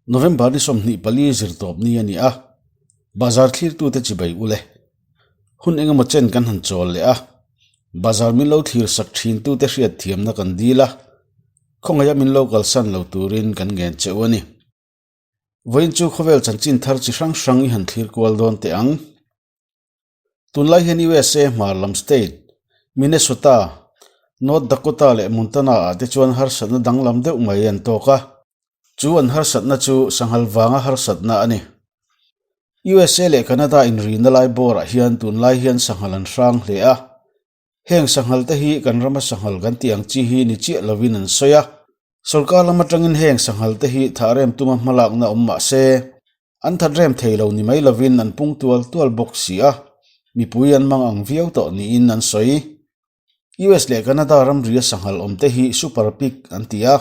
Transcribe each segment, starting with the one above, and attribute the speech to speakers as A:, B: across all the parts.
A: November ni 24 zirtawp ni a ni a, bazar thlirtute chibai ule. Hun engemaw chen kan han chawl leh a, bazar min lo thlir sak thintute hriat thiamna kan dil a, khawngaih a min lo kalsan lo turin kan ngen che u a ni. Vawiin chu khawvel chanchin thar chi hrang hrang i han thlir kual dawn teh ang. Tunlai hian USA hmar lam state, Minnesota, North Dakota leh Montana ah te chuan harsatna danglam deuh mai an tawk a. Chu an harsatna chu sanghal vanga harsatna a ni. USA leh Canada inrina lai bawrah hian tunlai hian sanghal an hrang hle a. Heng sanghal te hi kan rama sanghal kan tih ang chi hi ni chiah lovin an sawi a. Sorkar lam atangin heng sanghal te hi thah rem tuma hmalakna awm mah se, An that rem thei lo ni mai lovin an pung tual tual bawk si a, mipui an mang ang viau tawh niin an sawi. US leh Canada ramria sanghal awmte hi super pig an ti a,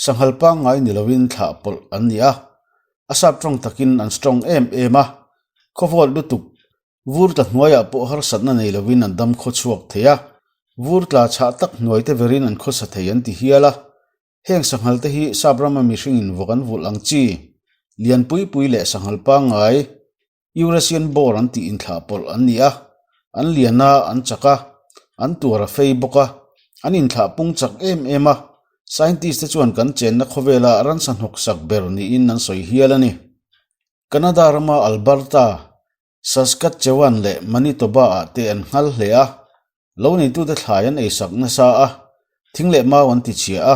A: sanghal pangngai ni lovin thlah pawlh an ni a, a sap tawng takin an strong em em a, khawvawt lutuk vur tla hnuaiah pawh harsatna nei lovin an dam khaw chhuak thei a, vur tla chhah tak hnuai te verin an khawsa thei an ti hial a. Heng sanghal te hi sap rama mihringin vawk an vulh ang chi, lian pui pui leh sanghal pangngai, Eurasian boar an tih inthlah pawlh an ni a, an lian a, an chak a, an tuar a fei bawk a, an inthlah pung chak em em a, scientist te chuan kan chenna khawvela ransa hnawk sak ber niin an sawi hial a ni. Canada rama Alberta, Saskatchewan leh Manitoba ah te an nghal hle a, Lo neitute thlai an eisak nasa a, thing leh mau an tichhia a,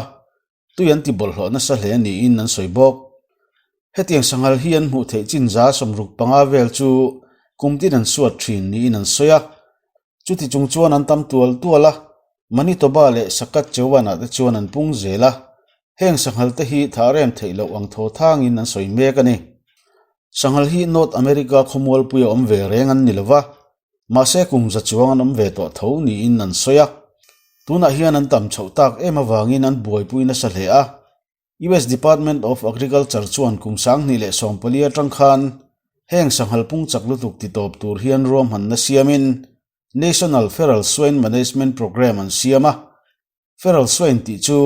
A: tui an tibawlhhlawh nasa hle niin an sawi bawk. Hetiang sanghal hi an hmuh theih chin za 65 vel chu kum tin an suat thin niin an sawi a. Chuti chung chuan an tam tual tual a, Manitoba leh Saskatchewan-ah te chuan an pung zel a, heng sanghal te hi thah rem theih loh ang thaw thangin an sawi mek a ni. Sanghal hi North America khawmualpuia awm ve reng an ni lova, Mahse kum za chuang an awm ve tawh tho niin an sawi a. Tunah hian an tam chhoh tak em avangin an buaipui nasa hle a. US Department of Agriculture chuan kum 2014 atang khan heng sanghal pung chak lutuk ti tawp tur hian ruahmanna siamin National Feral Swine Management Program an siam a. Feral swine tih chu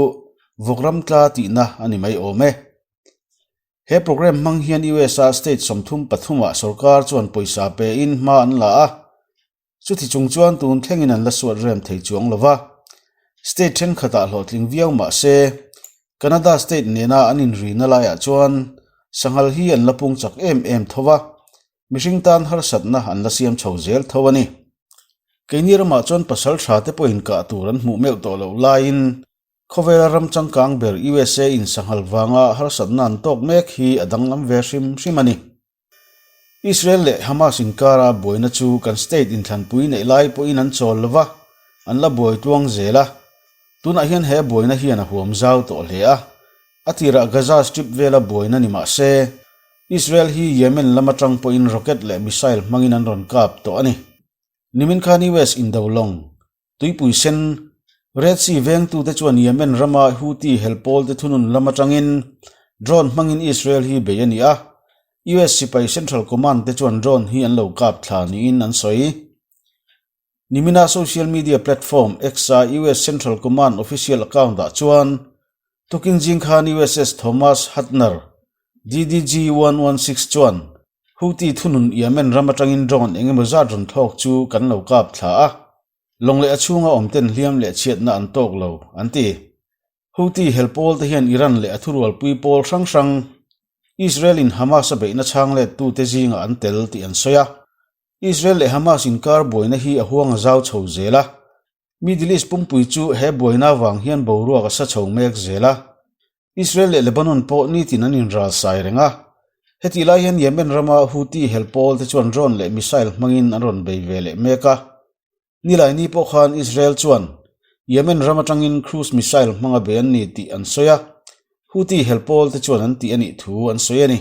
A: vawkram tla tihna a ni mai awm e. He program hmang hian US-a state 33 ah sorkar chuan pawisa pein hma an la a, chuti chung chuan tun thlengin an la suat rem thei chuang lo va. State thenkhatah hlawhtling viau mah se, Canada state nena an inrina laiah chuan sanghal hi an la pung chak em em tho va, Mihring tan harsatna an la siam chho zel tho a ni. Keini ramah chuan pasal tha te pawhin kah tur an hmuh meuh tawh loh laiin khawvela ram changkang ber USA in sanghal vanga harsatna an tawk mek hi a danglam ve hrim hrim a ni. Israel leh Hamas inkara buaina chu kan state inthlanpui neih lai pawhin an chawl lova, an la buai tluang zel a. Tunah hian he buaina hian a huam zau tawh hle a. A tirah Gaza Strip vela buaina ni mah se, Israel hi Yemen lam atang pawhin rocket leh missile hmangin an rawn kap tawh a ni. Nimin khan US indo lawng, tuipui sen, Red Sea vengtute chuan Yemen rama Houthi helpawlte thunun lam atangin drone hmangin Israel hi bei a ni a, US sipai Central Command te chuan drone hi an lo kap thla niin an sawi. Nimina social media platform X-a US Central Command official account-ah chuan tukin zing khan USS Thomas Hudner DDG-116 chuan Houthi thunun Yemen ram atangin drone eng emaw zat rawn thlawk chu kan lo kap thla a, lawng leh a chhunga awmten hliam leh chhiatna an tawk lo, an ti. Houthi hel pawl te hian Iran leh a thurualpui pawl hrang hrang Israel-in Hamas a beihna chhang lettute zingah an tel tih an sawi a. Israel leh Hamas inkar buaina hi a huang a zau chho zel a, Middle East pumpui chu he buaina avang hian boruak a sa chho mek zel a. Israel leh Lebanon pawh nitin an inral sai reng a. Hetih lai hian Yemen rama Houthi hel pawl te chuan drone leh missile hmangin an rawn bei ve leh mek a. Nilaini pawh khan Israel chuan Yemen ram atangin cruise missile hmanga bei an ni tih an sawi a, Houthi hel pawl te chuan an tih a nih thu an sawi a ni.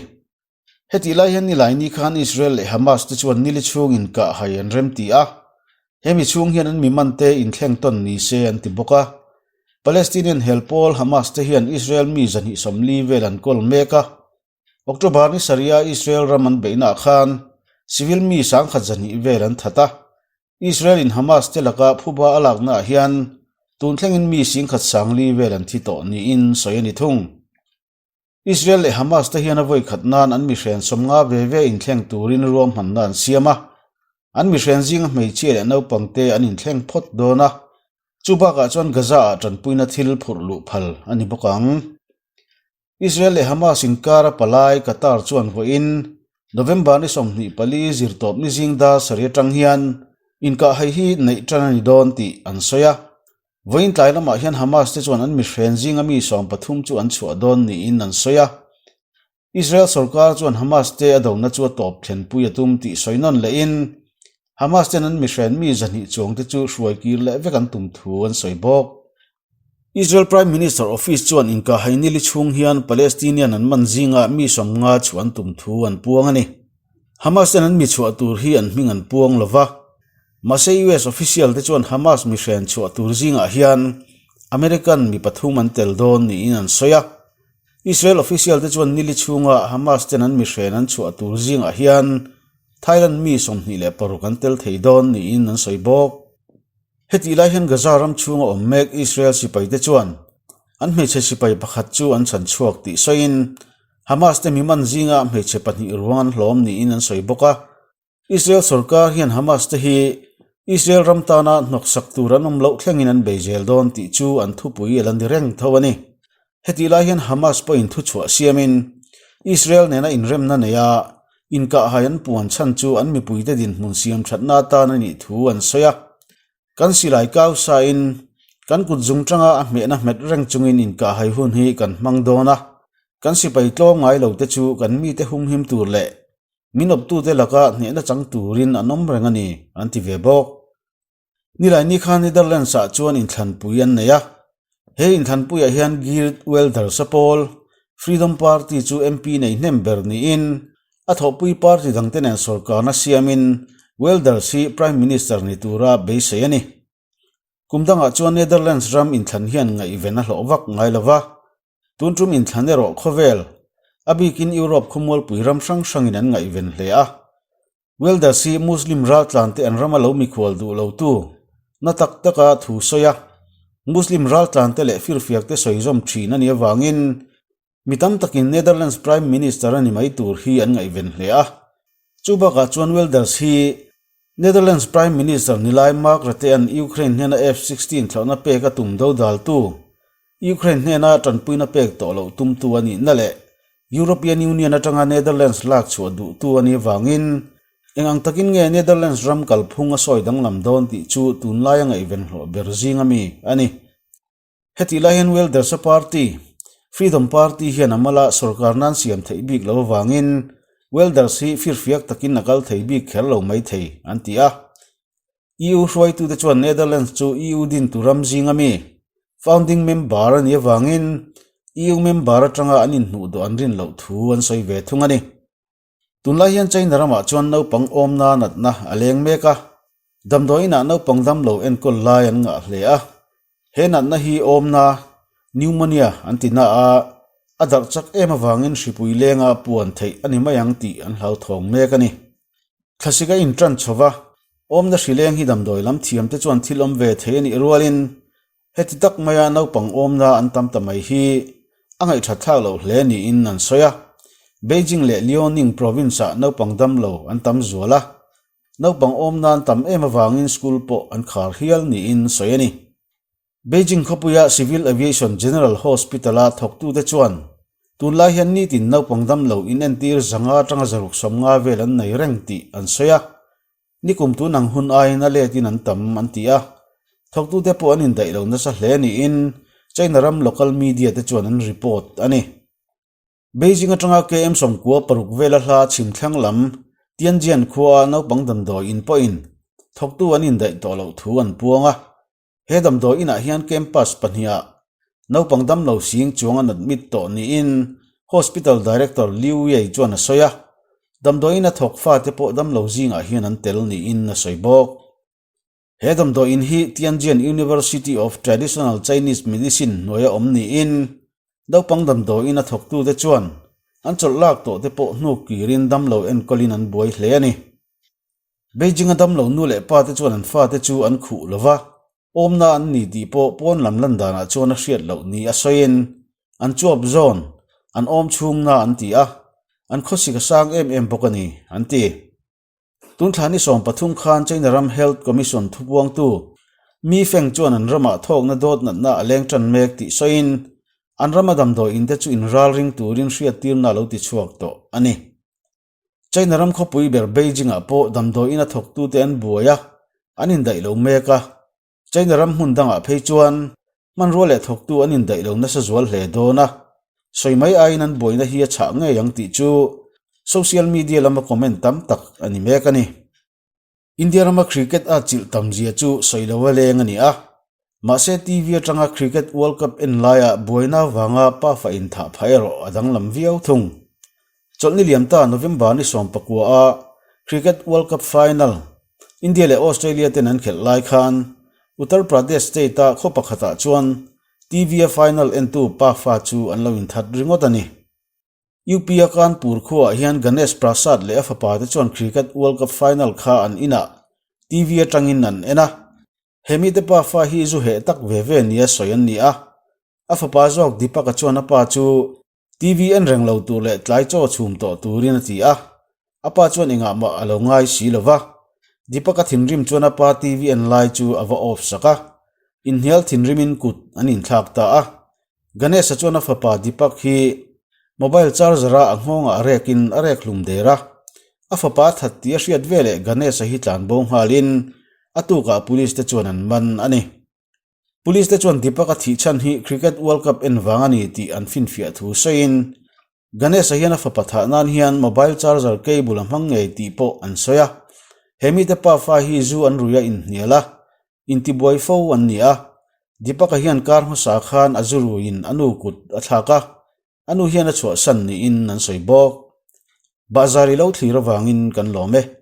A: Hetih lai hian Nilaini khan Israel leh Hamas te chuan nili chhungin kah hai an rem ti a, hemi chhung hian an mi mante inthleng tawn ni se an ti bawk a. Palestinian hel pawl Hamas te hian Israel mi 240 vel an kawl mek a. October ni sarih-a Israel ram an beihnaah khan civil mi 1,200 vel an that a. Israel in Hamas te laka phuba a laknaah hian tun thlengin mi 1,040 vel an thi tawh niin sawi a ni thung. Israel leh Hamas te hian a vawi khat nan an mihren 50 ve ve inthleng turin ruahmanna an siam a. An mihren zinga hmeichhia leh naupang te an inthleng phawt dawn a. Chu bakah chuan Gaza-ah tanpuina thil phurh luh phal a ni bawk ang. Israel leh Hamas inkara palai Qatar chuan vawiin November ni 24 zirtawp ni zing dar sarih atang hian inkahhai hi neih tan a ni dawn tih an sawi a. Vawiin tlai lamah hian Hamas te chuan an mihren zinga mi 13 chu an chhuah dawn niin an sawi a. Israel sorkar chuan Hamas te a dona chu a tawp thlenpui a tum tih sawi nawn lehin Hamas ten an mihren mi 200 chuang te chu hruai kir leh vek an tum thu an sawi bawk. Israel Prime Minister Office chuan inkahhai nili chhung hian Palestinian an man zinga mi 50 chhuah an tum thu an puang a ni. Hamas ten an mi chhuah tur hi an hming an puang lo va. Mahse US official te chuan Hamas mi hren chhuah tur zingah hian American mi pathum an tel dawn niin an sawi a. Israel official te chuan nili chhunga Hamas ten an mi hren an chhuah tur zingah hian Thailand mi 26 an tel thei dawn niin an sawi bawk. Hetih lai hian Gaza ram chhunga awm mek Israel sipaite chuan an hmeichhe sipai pakhat chu an chhan chhuak tih sawiin Hamas te mi man zinga hmeichhe pahnih ruang an hlawm niin an sawi bawk a. Israel sorkar hian Hamas te hi Israel ram tana hnawksak tur an awm loh thlengin an bei zel dawn tih chu an thupui a la ni reng tho a ni. Hetih lai hian Hamas pawhin thuchhuah siamin Israel nena inremna neia inkahhai an puan chhan chu an mipuite dinhmun siam thatna atan a nih thu an sawi a. Kan silai kau sain kan kut zung tanga a hmehna hmet reng chungin inkahhai hun hi kan hmang dawn a, kan sipai tlawm ngai lo te chu kan mite humhim tur leh min awptute laka hnehna chang turin an awm reng a ni, an ti ve bawk. Nilaini khan Netherlands-ah chuan inthlanpui an nei a, he inthlanpuiah hian Geert Wilders-a pawl, Freedom Party chu MP nei hnem ber niin a thawhpui party dangte nen sorkarna siamin Wilders hi Prime Minister ni tura beisei a ni. Kum dangah chuan Netherlands ram inthlan hian ngaihven a hlawh vak ngai lo va, tun tum inthlan erawh khawvel, a bikin Europe khawmualpui ram hrang hrangin an ngaihven hle a. Wilders hi Muslim raltlante an rama lo mikhual duh lotu na tak taka thu sawi a, Muslim raltlante leh firfiakte sawi zawm thin a nih avangin mi tam takin Netherlands Prime Minister a ni mai tur hi an ngaihven hle a. Chu bakah chuan Wilders hi Netherlands Prime Minister nilai Mark Rutte-a'n Ukraine hnena F-16 thlauhna pek a tum dodaltu Ukraine hnena tanpuina pek tawh loh tumtu a nihna leh European Union atanga Netherlands lak chhuah duhtu a nih avangin eng ang takin nge Netherlands ram kalphung a sawi danglam dawn tih chu tunlaia ngaihven hlawh ber zing ami a ni. Hetih lai hian Wilders-a party, Freedom Party hian a mala sorkar nan siam theih bik lo avangin Wilders hi firfiak takin a kal thei bik kher lo mai thei, an ti a. EU hruaitute chuan Netherlands chu EU dintu ram zing ami, founding member, a nih avangin EU member atanga an inhnuh duh an rin loh thu an sawi ve thung a ni. Tunlai hian China ramah chuan naupang awmna natna a leng mek a, damdawiinah naupang damlo enkawl lai an ngah hle a. He natna hi awmna, pneumonia, an ti na a, a darh chak em avangin hripui lenga puan theih a ni mai ang tih an hlauthawng mek a ni. Thlasik a inṭan chho va, awmna hrileng hi damdawi lam thiamte chuan thil awm ve thei a nih rualin heti tak maia naupang awmna an tam ta mai hi a ngaihṭhat thlak loh hle niin an sawi a. Beijing leh Liaoning province-ah naupang damlo an tam zual a, naupang awmna an tam em avangin school pawh an khar hial niin sawi a ni. Beijing khawpuia Civil Aviation General Hospital-a thawktute chuan tunlai hian nitin naupang damlo inentir 500 atanga 650 vel an nei reng tih an sawi a, nikum tun ang hun aiin a letin an tam an ti a, thawktute pawh an indaih lo nasa hle niin China ram local media te chuan an report a ni. Beijing atanga KM 96 vela hla chhim thlang lam Tianjin khuaa naupang damdawi in pawhin thawktu an indaih tawh loh thu an puang a. He damdawi inah hian campus pahniha naupang damlo sing chuang an admit tawh niin Hospital Director Liu Yei chuan a sawi a, damdawi ina thawk fate pawh damlo zingah hian an tel niin a sawi bawk. He damdawi in hi Tianjin University of Traditional Chinese Medicine hnuaia awm niin naupang damdawi ina thawktute chuan an chawlh lak tawhte pawh hnuk kirin damlo enkawlin an buai hle a ni. Beijing-a damlo nu leh pa te chuan an fate chu an khuh lo va, awmna an ni tih pawh pawn lam lan danah chuan a hriat loh ni a sawiin an chuap zawn. An awm chhung na an ti a, an khawsik a sang em em bawk a ni, an ti. Tun thla ni 13 khan China ram Health Commission thupuangtu Mi Feng chuan an ramah thawkna dawt natna a leng tan mek tih sawiin an rama damdawi inte chu inralring turin hriattirna a lo ti chhuak tawh a ni. China ram khawpui ber Beijing-ah pawh damdawi ina thawktute an buai a, an indaih lo mek a. China ram hmun dangah phei chuan hmanrua leh thawktu an indaih lo nasa zual hle dawn a, sawi mai aiin an buaina hi a chhah ngei ang tih chu social media lama comment tam tak a ni mek a ni. India rama cricket a chilh tam zia chu sawi lo a leng a ni a, mahse TV atanga cricket World Cup en laia buaina vanga pafa inthah phah erawh a danglam viau thung. Chawlhni liam ta November ni 19 a Cricket World Cup Final India leh Australia ten an khelh lai khan Uttar Pradesh state a khaw pakhatah chuan TV a final entu pafa chu an lo inthat ringawt a ni. UP a Kanpur khuaah hian Ganesh Prasad leh a fapa te chuan Cricket World Cup Final kha an inah TV atangin an en a. He mite pafa hi zu heh tak ve ve nia sawi an ni a. A fapa zawk Deepak-a chuan a pa chu TV en reng lo tur leh tlai chaw chhum tawh turin a ti a, a pa chuan engah mah a lo ngai si lo va. Deepak-a thinrim chuan a pa TV en lai chu a va off sak a, inhnial thinrimin kut an inthlak ta a. Ganesh-a chuan a fapa Deepak hi mobile charger-a a nghawngah a rekin a rek hlum der a. A fapa a that tih a hriat veleh Ganesh-a hi tlan bo nghalin a tukah police te chuan an man a ni. Police te chuan Deepak-a thih chhan hi Cricket World Cup en vang a ni tih an finfiah thu sawiin, Ganesh-a hian a fapa thah nan hian mobile charger cable a hmang ngei tih pawh an sawi a. He mite pafa hi zu an rui a inhnial a, intibuai fo an ni a. Deepak-a hian kar hmasa khan a zu ruiin a nu kut a thlak a, a nu hian a chhuahsan niin an sawi bawk. Bahzar i lo thlir avangin kan lawm e.